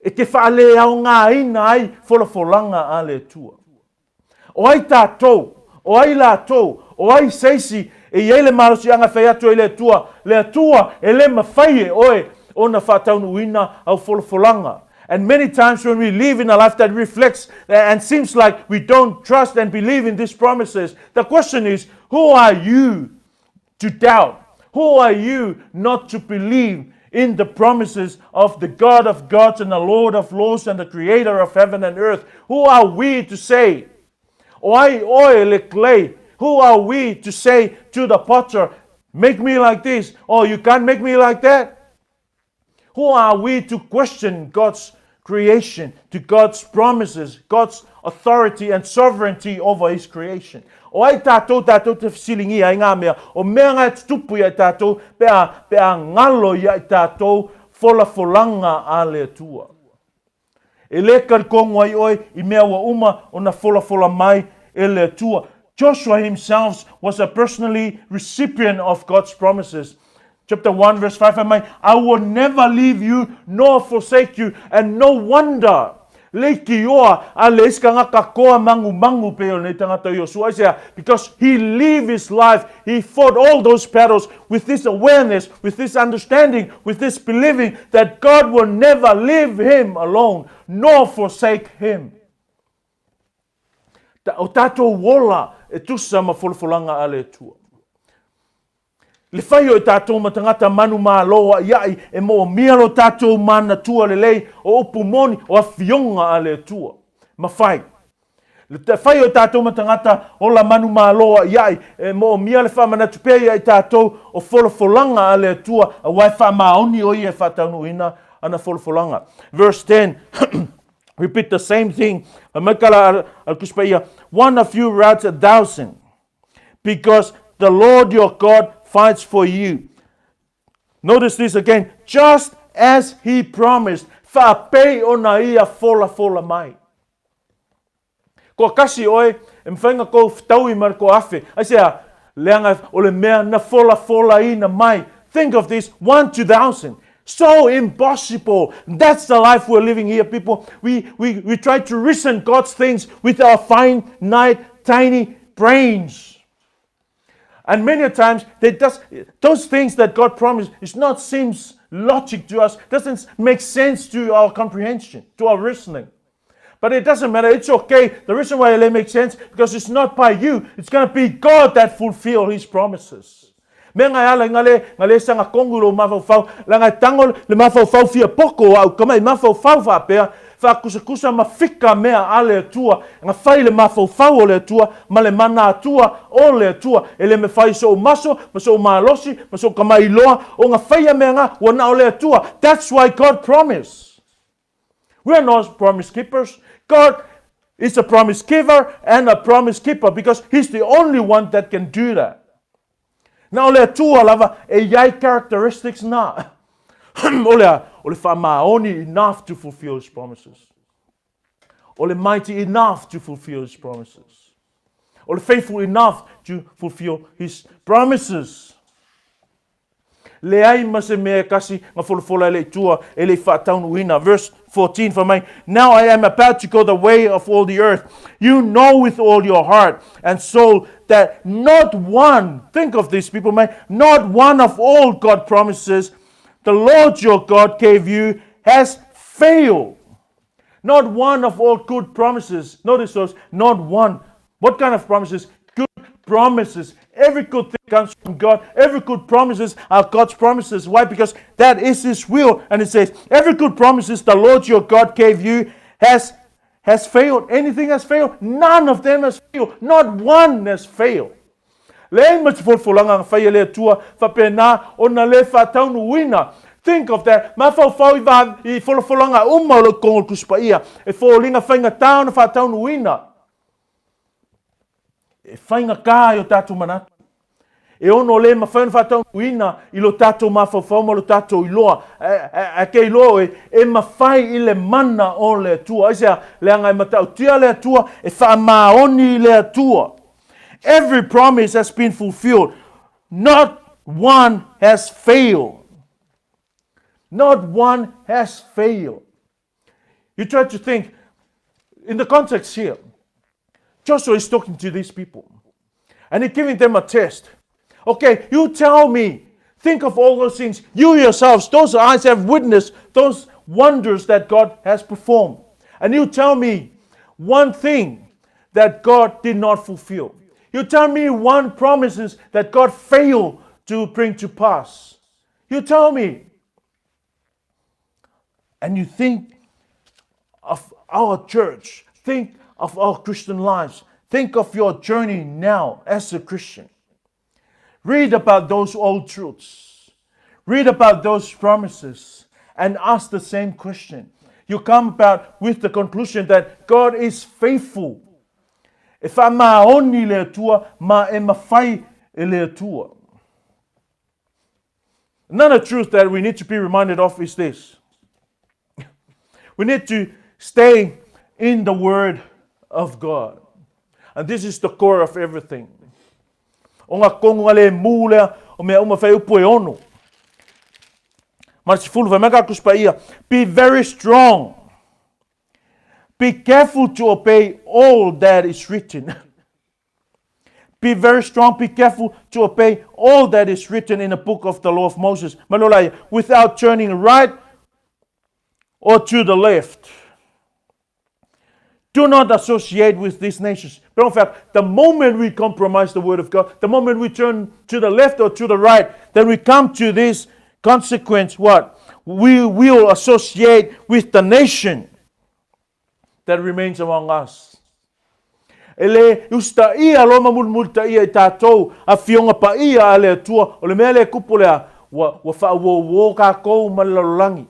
e ke faaleaogaina ai folafolaga a le Atua? O ai tatou? O ai latou? O ai se isi e i ai le malosiaga e fai atu ai i le Atua, Le Atua, e le mafai e oe ona faataunuuina au folafolaga. And many times when we live in a life that reflects and seems like we don't trust and believe in these promises, the question is, who are you to doubt? Who are you not to believe in the promises of the God of gods and the Lord of lords and the creator of heaven and earth? Who are we to say, O ai oe le clay? Who are we to say to the potter, make me like this, or you can't make me like that? Who are we to question God's creation, to God's promises, God's authority and sovereignty over His creation? O ai tātou tātou te fesiligia i ngā mea, o mea ngā e tutupu i a tātou, pe a, pe a ngalo i a i tātou folafolaga a le Atua. E lē talikongo ai oe i mea ua uma ona folafola mai e le Atua. Joshua himself was a personally recipient of God's promises. Chapter 1 verse 5 fai mai, I will never leave you nor forsake you and no wonder leitioa a le isi tagata koa magumagu pei o lenei tagata o Iosua. Aisea? Because he lived his life, he fought all those battles with this awareness, with this understanding, with this believing that God will never leave him alone nor forsake him. O tātou ola e tusa ma folafolaga a le Atua. Le fai o i tātou ma tagata manu mālō aʻiaʻi e moomia lo tātou manatua lelei o upu moni o afioga a le Atua. Ma fai. Le fai o i tātou ma tagata ola manu mālō aʻiaʻi e moomia le faamanatu pea ia i tātou o folafolaga a le Atua aua e faamaoni o ia e faataunuuina ana folafolaga. Verse 10 repeat the same thing. Fai mai ka la a le Tusi Paia, One of you routs 1,000. Because the Lord your God fights for you. Notice this again. Just as he promised. Faapei ona ia folafola mai. Kua kasi oe, e mawhai nga kou fetaui ma le koa afe. Aisea, leaga o le mea na folafolaina mai. Think of this, one to thousand. So impossible. That's the life we're living here, people. We, we, we try to reason God's things with our finite, tiny brains. And many times, they does, those things that God promised, it's not seems logic to us, doesn't make sense to our comprehension, to our reasoning. But it doesn't matter. It's okay. The reason why it makes sense, because it's not by you. It's going to be God that fulfill His promises. Mea ngai ala i ngale, ngale sanga kongu lo mafaufau, la ngai tango le mafaufau fia poko au kama i mafaufau faapea, faakusakusa ma fika mea a le Atua, nga fai le mafaufau o le Atua ma le mana Atua o le Atua. E le mafai so'u maso ma so'u malosi ma so'u kamailoa o nga faia mea nga ua na o le Atua. That's why God promised. We are not promise keepers. God is a promise giver and a promise keeper because He's the only one that can do that. Na o le Atua lava e iai characteristics na. o le a, o le faamaoni enough to fulfill His promises. O le mighty enough to fulfill His promises. O le faithful enough to fulfill His promises. Leai ma se mea e kasi nga folafola e le i tua e le i faataunuuina. Verse 14 fai mai, Now I am about to go the way of all the earth. You know with all your heart and soul that not one, think of this people, man, not one of all God promises the Lord your God gave you has failed. Not one of all good promises. Notice those, not one. What kind of promises? Good promises. Every good thing comes from God. Every good promises are God's promises. Why? Because that is His will. And it says, every good promises the Lord your God gave you has has failed. Anything has failed? None of them has failed. Not one has failed. Leai ma se folafolaga na fai e le Atua faapena ona le faataunuuina. Think of that. Mafaufau i va i folafolaga uma o lo totonu o le Tusi Paia e foliga faigata ona faataunuuina. E faigata i o tatou manatu. E ono le mafai ona faataunuuina i lo tatou mafaufau ma lo tatou iloa. Ae ke iloa oe, e mafai i le mana o le Atua. Aisea? Leaga e matautia le Atua, e faamaoni le Atua. Every promise has been fulfilled. Not one has failed. Not one has failed. You try to think, in the context here, Joshua is talking to these people and he's giving them a test. Okay, you tell me, think of all those things. You yourselves, those eyes have witnessed those wonders that God has performed. And you tell me one thing that God did not fulfill. You tell me one promises that God failed to bring to pass. You tell me. And you think of our church, think of our Christian lives, think of your journey now as a Christian. Read about those old truths. Read about those promises and ask the same question. You come about with the conclusion that God is faithful. E whaamaoni le Atua, ma e mawhai e le Atua. Another truth that we need to be reminded of is this. We need to stay in the Word of God. And this is the core of everything. O ngā kongo le mū lea, o mea uma whai upu e ono. Ma se fulu whai maka kuspa ia. Be very strong. Be careful to obey all that is written. Be very strong, be careful to obey all that is written in the book of the law of Moses. Malolai, without turning right or to the left. Do not associate with these nations. But in fact, the moment we compromise the word of God, the moment we turn to the left or to the right, then we come to this consequence what? We will associate with the nation that remains among us. E le usitaia loa ma mulimulitaia i tatou afioga paia a le Atua, o le mea lea e kupu lea, ua, ua faauouo kākou ma le lalolagi.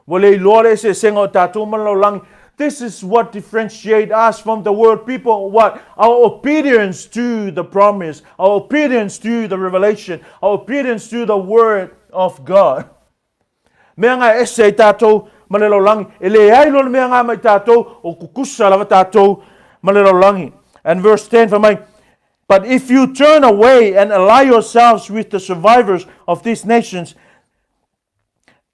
Ua le iloa le eseesega o tatou ma le lalolagi. This is what differentiate us from the world people. What? Our obedience to the promise, our obedience to the revelation, our obedience to the word of God. Mea ngā e ese ai tātou ma le lalolagi. E leai loa le mea ngā mai tātou, o kukusa lava tātou ma le lalolagi. And verse 10 for mai, But if you turn away and ally yourselves with the survivors of these nations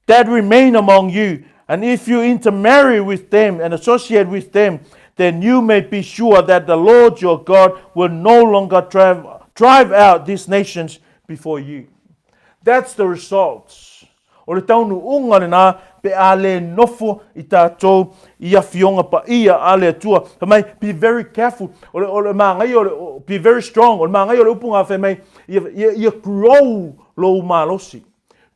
that remain among you, and if you intermarry with them and associate with them, then you may be sure that the Lord your God will no longer drive, drive out these nations before you. That's the results. O le taunuuga lena pe a le nofo i tatou i afioga paia a le Atua. Fai mai, be very careful. O le, o le māngai o le, be very strong. O le māngai o le upu ngā fai mai, ia, ia, ia grow lou malosi.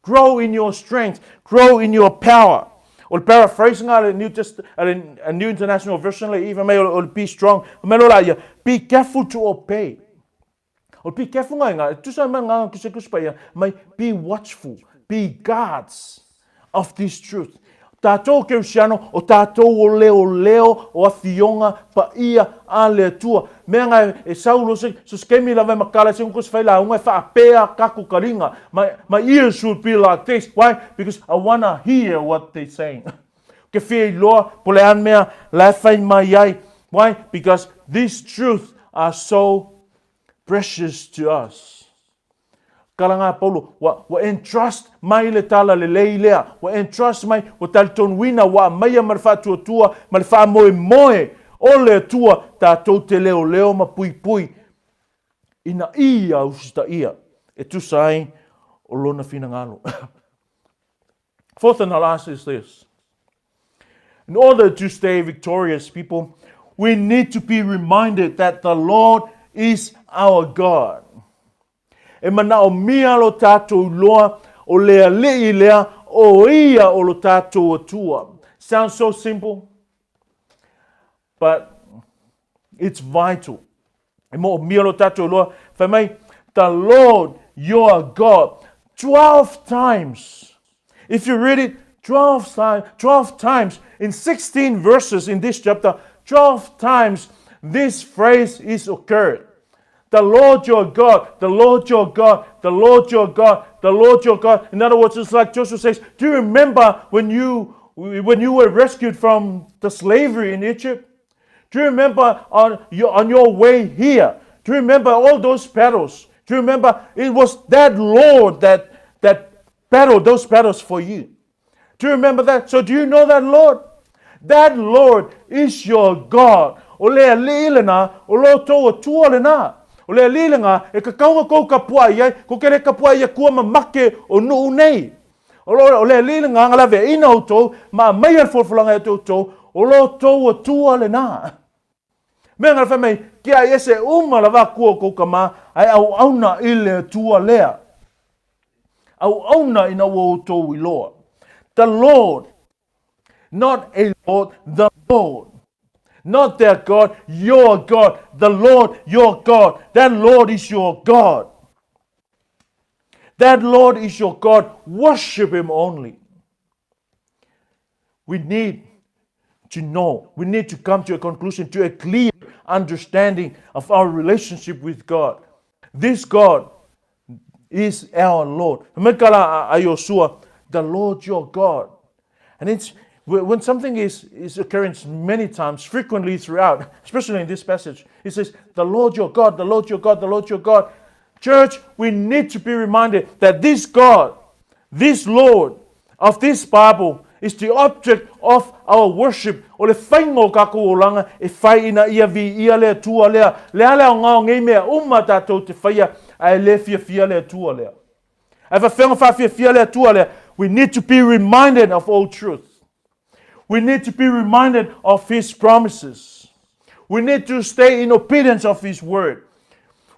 Grow in your strength. Grow in your power. O le paraphrase ngā le New, Test, le New International Version le i fai mai o le be strong. Fai mai lola ia, be careful to obey. O be careful ngai ngā, tusa mai ngā kusa kusa pa ia, mai be watchful, be guards of this truth. Tātou Keristiano, o tātou o leo leo, o awhionga, pa ia, a le atua. Mea ngai e saulo se, so skemi lava e makala se unko se whai la unga e whaapea kaku karinga. My, my ears should be like this. Why? Because I wanna hear what they saying. Ke whia iloa, po le an mea, la e whai mai ai. Why? Because these truths are so precious to us. Kala ngā Paulo, ua, ua entrust mai le tala lelei lea, ua entrust mai, ua talitonuina, ua aumaia ma le faatuatua, ma le faamoemoe o le Atua tātou te leoleo ma puipui ina ia usitaia e tusa ai o lona finagalo. Fourth and the last is this. In order to stay victorious, people, we need to be reminded that the Lord is our God. E manaomia lo tātou loa o le Alii lea o ia o lo tātou Atua. Sounds so simple, but it's vital. E moomia lo tātou loa. Fai mai, the Lord your God. 12 times. If you read it 12, 12 times in 16 verses in this chapter, 12 times this phrase is occurred. The Lord your God, the Lord your God, the Lord your God, the Lord your God. In other words, it's like Joshua says, Do you remember when you when you were rescued from the slavery in Egypt? Do you remember on your, on your way here? Do you remember all those battles? Do you remember it was that Lord that that battled those battles for you? Do you remember that? So do you know that Lord? That Lord is your God. O le Alii lena, o lo tou Atua lena. O le Alii lena, e kakaunga kou kapua i ai, ko ke le kapua i akua ma make o nuu nei. O lo, o le Alii lena, nga lave ina o tou, ma mai al folfolanga e tou tou, o lo tou Atua lena. Mea nga whai mai, ki a ese uma lava kua kou kama, ai au auna i le Atua lea. Auauna ina ua outou iloa. The Lord, not a Lord, the Lord. Not their God, your God. The Lord, your God. That Lord is your God. That Lord is your God. Worship Him only. We need to know. We need to come to a conclusion, to a clear understanding of our relationship with God. This God is our Lord. The Lord your God. And it's when something is, is occurring many times, frequently throughout, especially in this passage, it says, The Lord your God, the Lord your God, the Lord your God. Church, we need to be reminded that this God, this Lord of this Bible, is the object of our worship. O le whainga o kākou olanga e whai ina ia vi ia le Atua lea. Le ale o ngao ngei mea uma tātou te whaia a e le fia fia le Atua lea. Ai whawhenga whawhia fia le Atua lea. We need to be reminded of all truth. We need to be reminded of His promises. We need to stay in obedience of His word.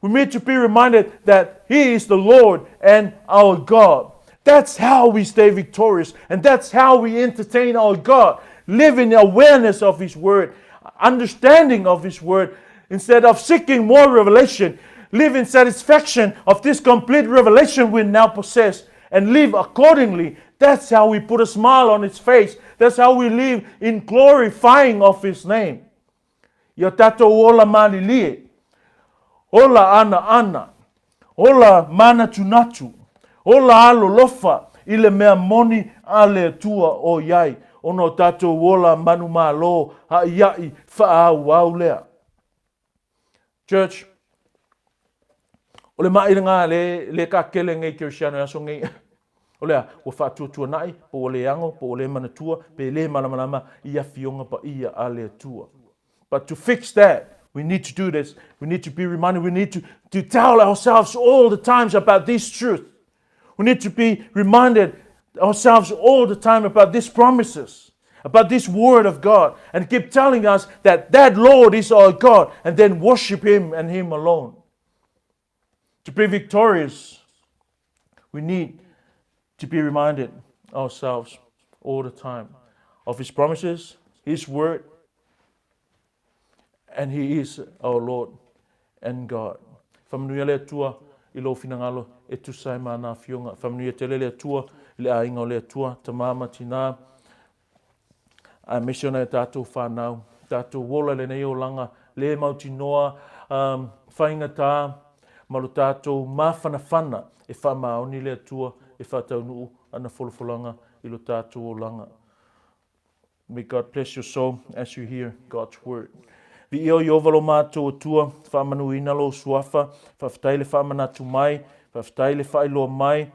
We need to be reminded that He is the Lord and our God. That's how we stay victorious, and that's how we entertain our God. Live in awareness of His word, understanding of His word, instead of seeking more revelation. Live in satisfaction of this complete revelation we now possess and live accordingly. That's how we put a smile on His face. That's how we live in glorifying of His name. Ia tātou ola malilie, ola ana ana, ola manatunatu, ola alolofa i le mea moni a le Atua o iai, ona o tātou ola manumalo ha'ia'i fa'aauau lea. Church, o le ma'i lena le, le ka kele nei Kerisiano e aso nei. O lea, ua fa'atuatuana'i, po ua le ago, po ua le manatua, pe lē malamalama i afioga paia a le Atua. But to fix that, we need to do this. We need to be reminded. We need to, to tell ourselves all the times about this truth. We need to be reminded ourselves all the time about these promises, about this word of God, and keep telling us that that Lord is our God, and then worship Him and Him alone. To be victorious, we need to be reminded ourselves all the time of His promises, His word, and He is our Lord and God. Whamanuia le Atua i lou finagalo e tusa ai ma ana afioga. Whamanuia tele le Atua i le aiga o le Atua, tamā ma tinā, aemaise ona e tātou whānau, tātou ola lenei olaga, le mautinoa, um, whaingatā, ma lo tātou māwhanawhana e whaamaoni le Atua e whaataunuu ana folafolaga i lo tātou olaga. May God bless your soul as you hear God's word. Viia o Ieova lo matou Atua, faamanuina lou suafa, faafetai le faamanatu mai, faafetai le faailoa mai,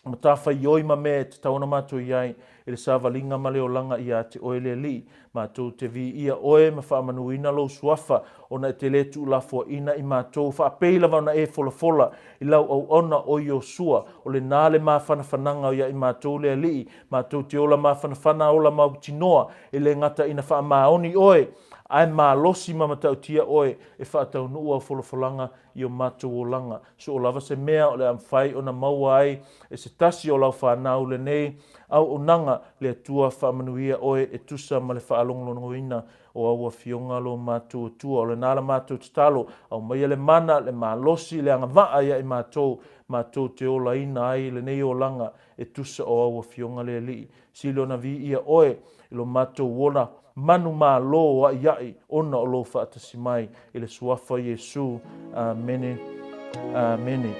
Matafaioi ma mea e tatau ona matou i ai i le savaliga ma le olaga ia te Oe le Alii. Matou te viia Oe ma faamanuina Lou Suafa, ona e te le tuulafoaina i matou, faapei lava ona e folafola i lau auauna o Iosua, o lena le mafanafanaga o ia i matou le Alii. Matou te ola mafanafana ola mautinoa, e le gata ina faamaoni Oe, ae malosi ma matautia Oe e faataunuu au folafolaga i o matou olaga. So o lava se mea o le a mafai ona maua ai e se tasi o lau fanau lenei auaunaga, le Atua faamanuia oe e tusa ma le faalogologoina o au afioga lo matou Atua. O lena la matou tatalo, aumaia le mana, le malosi, le agavaa ia i matou, matou te olaina ai lenei olaga e tusa o au afioga le Alii. Sili ona viia oe i lo matou ola manumalo a'ia'i ona o lou faatasi mai i le suafa o Iesu. Amene. Amene.